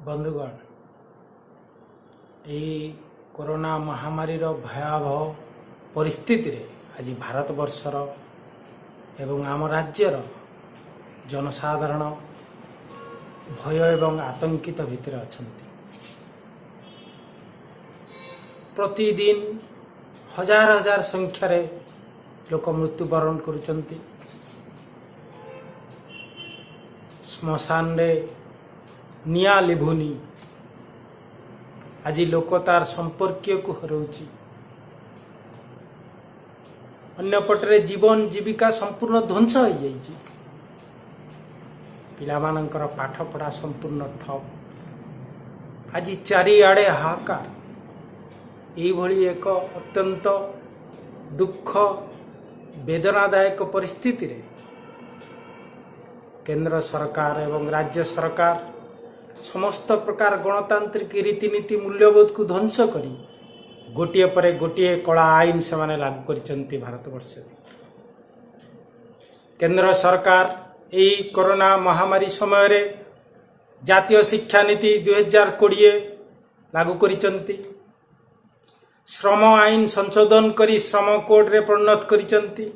ବନ୍ଧୁଗଣ, ଏହି କରୋନା ମହାମାରୀର ଭୟାବହ ପରିସ୍ଥିତିରେ ଆଜି ଭାରତବର୍ଷର ଏବଂ ଆମ ରାଜ୍ୟର ଜନସାଧାରଣ ଭୟ ଏବଂ ଆତଙ୍କିତ ଭିତରେ ଅଛନ୍ତି। ପ୍ରତିଦିନ ହଜାର ହଜାର ସଂଖ୍ୟାରେ ଲୋକ ମୃତ୍ୟୁବରଣ କରୁଛନ୍ତି। ଶ୍ମଶାନରେ ନିଆଁ ଲିଭୁନି। ଆଜି ଲୋକ ତାର ସମ୍ପର୍କୀୟକୁ ହରାଉଛି। ଅନ୍ୟପଟରେ ଜୀବନ ଜୀବିକା ସମ୍ପୂର୍ଣ୍ଣ ଧ୍ୱଂସ ହୋଇଯାଇଛି। ପିଲାମାନଙ୍କର ପାଠପଢ଼ା ସମ୍ପୂର୍ଣ୍ଣ ଠପ୍। ଆଜି ଚାରିଆଡ଼େ ହାହାକାର। ଏଇଭଳି ଏକ ଅତ୍ୟନ୍ତ ଦୁଃଖ ବେଦନାଦାୟକ ପରିସ୍ଥିତିରେ କେନ୍ଦ୍ର ସରକାର ଏବଂ ରାଜ୍ୟ ସରକାର ସମସ୍ତ ପ୍ରକାର ଗଣତାନ୍ତ୍ରିକ ରୀତିନୀତି ମୂଲ୍ୟବୋଧକୁ ଧ୍ୱଂସ କରି ଗୋଟିଏ ପରେ ଗୋଟିଏ କଳା ଆଇନ ସେମାନେ ଲାଗୁ କରିଛନ୍ତି ଭାରତବର୍ଷରେ। କେନ୍ଦ୍ର ସରକାର ଏହି କରୋନା ମହାମାରୀ ସମୟରେ ଜାତୀୟ ଶିକ୍ଷାନୀତି 2020 ଲାଗୁ କରିଛନ୍ତି। ଶ୍ରମ ଆଇନ ସଂଶୋଧନ କରି ଶ୍ରମ କୋଡରେ ପରିଣତ କରିଛନ୍ତି।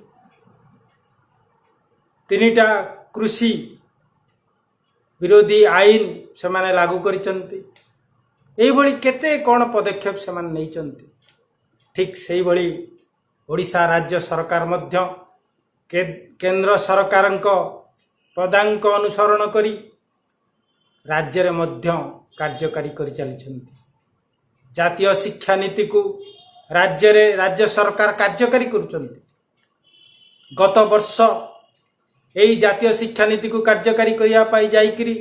3ଟା କୃଷି ବିରୋଧୀ ଆଇନ ସେମାନେ ଲାଗୁ କରିଛନ୍ତି। ଏଇଭଳି କେତେ କ'ଣ ପଦକ୍ଷେପ ସେମାନେ ନେଇଛନ୍ତି। ଠିକ୍ ସେଇଭଳି ଓଡ଼ିଶା ରାଜ୍ୟ ସରକାର ମଧ୍ୟ କେନ୍ଦ୍ର ସରକାରଙ୍କ ପଦାଙ୍କ ଅନୁସରଣ କରି ରାଜ୍ୟରେ ମଧ୍ୟ କାର୍ଯ୍ୟକାରୀ କରିଚାଲିଛନ୍ତି। ଜାତୀୟ ଶିକ୍ଷାନୀତିକୁ ରାଜ୍ୟରେ ରାଜ୍ୟ ସରକାର କାର୍ଯ୍ୟକାରୀ କରୁଛନ୍ତି। ଗତ ବର୍ଷ ଏଇ ଜାତୀୟ ଶିକ୍ଷାନୀତିକୁ କାର୍ଯ୍ୟକାରୀ କରିବା ପାଇଁ ଯାଇକରି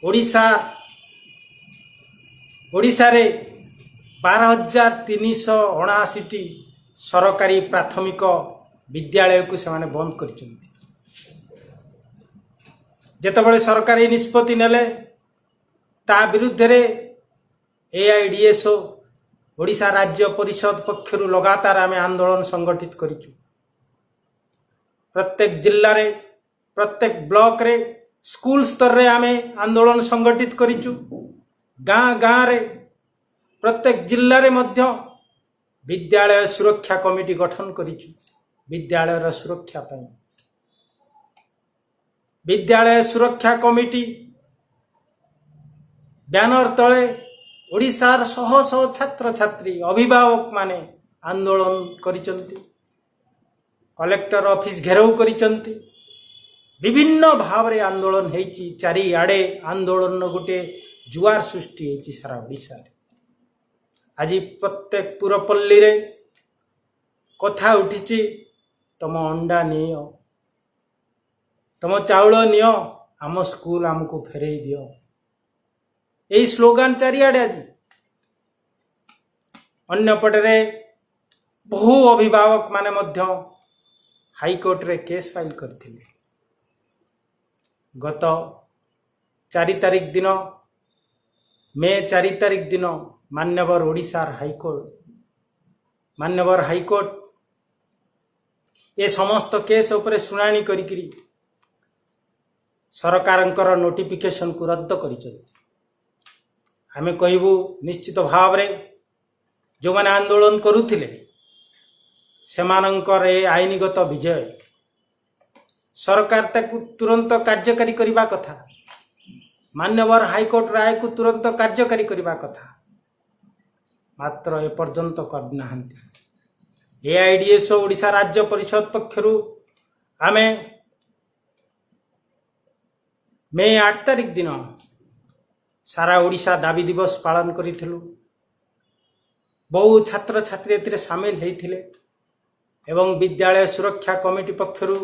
ଓଡ଼ିଶାରେ 12,379ଟି ସରକାରୀ ପ୍ରାଥମିକ ବିଦ୍ୟାଳୟକୁ ସେମାନେ ବନ୍ଦ କରିଛନ୍ତି। ଯେତେବେଳେ ସରକାର ଏହି ନିଷ୍ପତ୍ତି ନେଲେ, ତା ବିରୁଦ୍ଧରେ ଏଆଇଡିଏସ୍ଓ ଓଡ଼ିଶା ରାଜ୍ୟ ପରିଷଦ ପକ୍ଷରୁ ଲଗାତାର ଆମେ ଆନ୍ଦୋଳନ ସଂଗଠିତ କରିଛୁ। ପ୍ରତ୍ୟେକ ଜିଲ୍ଲାରେ, ପ୍ରତ୍ୟେକ ବ୍ଲକରେ, ସ୍କୁଲ ସ୍ତରରେ ଆମେ ଆନ୍ଦୋଳନ ସଂଗଠିତ କରିଛୁ। ଗାଁ ଗାଁରେ, ପ୍ରତ୍ୟେକ ଜିଲ୍ଲାରେ ମଧ୍ୟ ବିଦ୍ୟାଳୟ ସୁରକ୍ଷା କମିଟି ଗଠନ କରିଛୁ ବିଦ୍ୟାଳୟର ସୁରକ୍ଷା ପାଇଁ। ବିଦ୍ୟାଳୟ ସୁରକ୍ଷା କମିଟି ବ୍ୟାନର ତଳେ ଓଡ଼ିଶାର ଶହ ଶହ ଛାତ୍ରଛାତ୍ରୀ, ଅଭିଭାବକମାନେ ଆନ୍ଦୋଳନ କରିଛନ୍ତି, କଲେକ୍ଟର ଅଫିସ ଘେରାଉ କରିଛନ୍ତି। ବିଭିନ୍ନ ଭାବରେ ଆନ୍ଦୋଳନ ହେଇଛି। ଚାରିଆଡ଼େ ଆନ୍ଦୋଳନର ଗୋଟିଏ ଜୁଆର ସୃଷ୍ଟି ହେଇଛି ସାରା ଓଡ଼ିଶାରେ। ଆଜି ପ୍ରତ୍ୟେକ ପୁରପଲ୍ଲୀରେ କଥା ଉଠିଛି, ତମ ଅଣ୍ଡା ନିଅ, ତମ ଚାଉଳ ନିଅ, ଆମ ସ୍କୁଲ ଆମକୁ ଫେରେଇ ଦିଅ। ଏଇ ସ୍ଲୋଗାନ ଚାରିଆଡ଼େ ଆଜି। ଅନ୍ୟପଟରେ ବହୁ ଅଭିଭାବକ ମାନେ ମଧ୍ୟ ହାଇକୋର୍ଟରେ କେସ୍ ଫାଇଲ କରିଥିଲେ। ଗତ 4 ତାରିଖ ଦିନ, ମେ 4 ତାରିଖ ଦିନ ମାନ୍ୟବର ଓଡ଼ିଶାର ହାଇକୋର୍ଟ, ମାନ୍ୟବର ହାଇକୋର୍ଟ ଏ ସମସ୍ତ କେସ୍ ଉପରେ ଶୁଣାଣି କରିକିରି ସରକାରଙ୍କର ନୋଟିଫିକେସନକୁ ରଦ୍ଦ କରିଛନ୍ତି। ଆମେ କହିବୁ, ନିଶ୍ଚିତ ଭାବରେ ଯେଉଁମାନେ ଆନ୍ଦୋଳନ କରୁଥିଲେ ସେମାନଙ୍କର ଏ ଆଇନଗତ ବିଜୟ। ସରକାର ତାକୁ ତୁରନ୍ତ କାର୍ଯ୍ୟକାରୀ କରିବା କଥା। ମାନ୍ୟବର ହାଇକୋର୍ଟ ରାୟକୁ ତୁରନ୍ତ କାର୍ଯ୍ୟକାରୀ କରିବା କଥା, ମାତ୍ର ଏପର୍ଯ୍ୟନ୍ତ କରିନାହାନ୍ତି। ଏଆଇଡିଏସ୍ ଓଡ଼ିଶା ରାଜ୍ୟ ପରିଷଦ ପକ୍ଷରୁ ଆମେ ମେ 8 ତାରିଖ ଦିନ ସାରା ଓଡ଼ିଶା ଦାବି ଦିବସ ପାଳନ କରିଥିଲୁ। ବହୁ ଛାତ୍ରଛାତ୍ରୀ ଏଥିରେ ସାମିଲ ହେଇଥିଲେ ଏବଂ ବିଦ୍ୟାଳୟ ସୁରକ୍ଷା କମିଟି ପକ୍ଷରୁ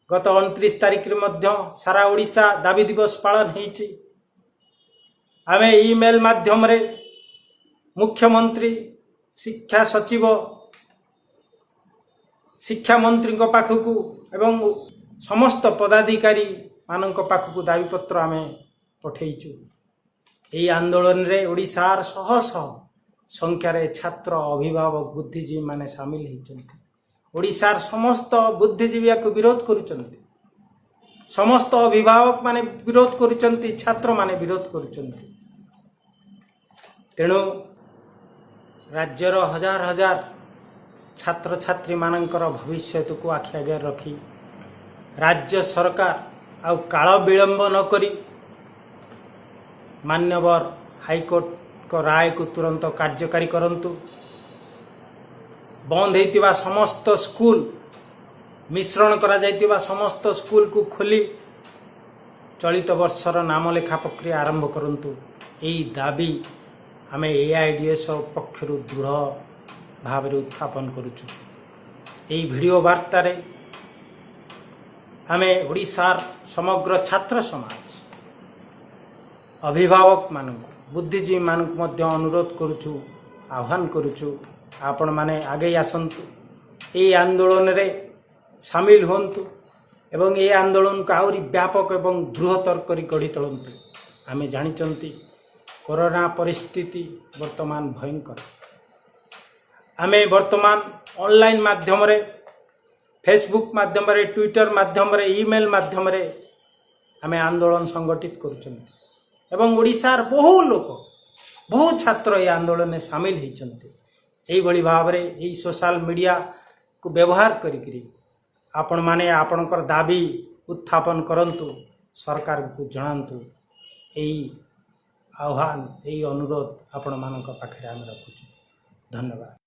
ଗତ 29 ତାରିଖରେ ମଧ୍ୟ ସାରା ଓଡ଼ିଶା ଦାବି ଦିବସ ପାଳନ ହେଇଛି। ଆମେ ଇମେଲ ମାଧ୍ୟମରେ ମୁଖ୍ୟମନ୍ତ୍ରୀ, ଶିକ୍ଷା ସଚିବ, ଶିକ୍ଷାମନ୍ତ୍ରୀଙ୍କ ପାଖକୁ ଏବଂ ସମସ୍ତ ପଦାଧିକାରୀ ମାନଙ୍କ ପାଖକୁ ଦାବିପତ୍ର ଆମେ ପଠେଇଛୁ। ଏହି ଆନ୍ଦୋଳନରେ ଓଡ଼ିଶାର ଶହ ଶହ ସଂଖ୍ୟାରେ ଛାତ୍ର, ଅଭିଭାବକ, ବୁଦ୍ଧିଜୀବୀମାନେ ସାମିଲ ହେଇଛନ୍ତି। ଓଡ଼ିଶାର ସମସ୍ତ ବୁଦ୍ଧିଜୀବୀ ୟାକୁ ବିରୋଧ କରୁଛନ୍ତି, ସମସ୍ତ ଅଭିଭାବକ ମାନେ ବିରୋଧ କରୁଛନ୍ତି, ଛାତ୍ରମାନେ ବିରୋଧ କରୁଛନ୍ତି। ତେଣୁ ରାଜ୍ୟର ହଜାର ହଜାର ଛାତ୍ରଛାତ୍ରୀମାନଙ୍କର ଭବିଷ୍ୟତକୁ ଆଖି ଆଗରେ ରଖି ରାଜ୍ୟ ସରକାର ଆଉ କାଳ ବିଳମ୍ବ ନକରି ମାନ୍ୟବର ହାଇକୋର୍ଟଙ୍କ ରାୟକୁ ତୁରନ୍ତ କାର୍ଯ୍ୟକାରୀ କରନ୍ତୁ। ବନ୍ଦ ହେଇଥିବା ସମସ୍ତ ସ୍କୁଲ, ମିଶ୍ରଣ କରାଯାଇଥିବା ସମସ୍ତ ସ୍କୁଲକୁ ଖୋଲି ଚଳିତ ବର୍ଷର ନାମଲେଖା ପ୍ରକ୍ରିୟା ଆରମ୍ଭ କରନ୍ତୁ। ଏହି ଦାବି ଆମେ ଏଆଇଡିଏସ୍ ପକ୍ଷରୁ ଦୃଢ଼ ଭାବରେ ଉତ୍ଥାପନ କରୁଛୁ। ଏହି ଭିଡ଼ିଓ ବାର୍ତ୍ତାରେ ଆମେ ଓଡ଼ିଶାର ସମଗ୍ର ଛାତ୍ର ସମାଜ, ଅଭିଭାବକମାନଙ୍କୁ, ବୁଦ୍ଧିଜୀବୀମାନଙ୍କୁ ମଧ୍ୟ ଅନୁରୋଧ କରୁଛୁ, ଆହ୍ୱାନ କରୁଛୁ, ଆପଣମାନେ ଆଗେଇ ଆସନ୍ତୁ, ଏହି ଆନ୍ଦୋଳନରେ ସାମିଲ ହୁଅନ୍ତୁ ଏବଂ ଏହି ଆନ୍ଦୋଳନକୁ ଆହୁରି ବ୍ୟାପକ ଏବଂ ବୃହତ୍ତର କରି ଗଢ଼ି ତୋଳନ୍ତୁ। ଆମେ ଜାଣିଛନ୍ତି, କରୋନା ପରିସ୍ଥିତି ବର୍ତ୍ତମାନ ଭୟଙ୍କର। ଆମେ ବର୍ତ୍ତମାନ ଅନଲାଇନ୍ ମାଧ୍ୟମରେ, ଫେସବୁକ୍ ମାଧ୍ୟମରେ, ଟ୍ୱିଟର ମାଧ୍ୟମରେ, ଇମେଲ୍ ମାଧ୍ୟମରେ ଆମେ ଆନ୍ଦୋଳନ ସଂଗଠିତ କରୁଛନ୍ତି ଏବଂ ଓଡ଼ିଶାର ବହୁ ଲୋକ, ବହୁ ଛାତ୍ର ଏହି ଆନ୍ଦୋଳନରେ ସାମିଲ ହୋଇଛନ୍ତି। ଏଇଭଳି ଭାବରେ ଏହି ସୋଶାଲ ମିଡ଼ିଆକୁ ବ୍ୟବହାର କରିକିରି ଆପଣମାନେ ଆପଣଙ୍କର ଦାବି ଉତ୍ଥାପନ କରନ୍ତୁ, ସରକାରଙ୍କୁ ଜଣାନ୍ତୁ। ଏହି ଆହ୍ୱାନ, ଏହି ଅନୁରୋଧ ଆପଣମାନଙ୍କ ପାଖରେ ଆମେ ରଖୁଛୁ। ଧନ୍ୟବାଦ।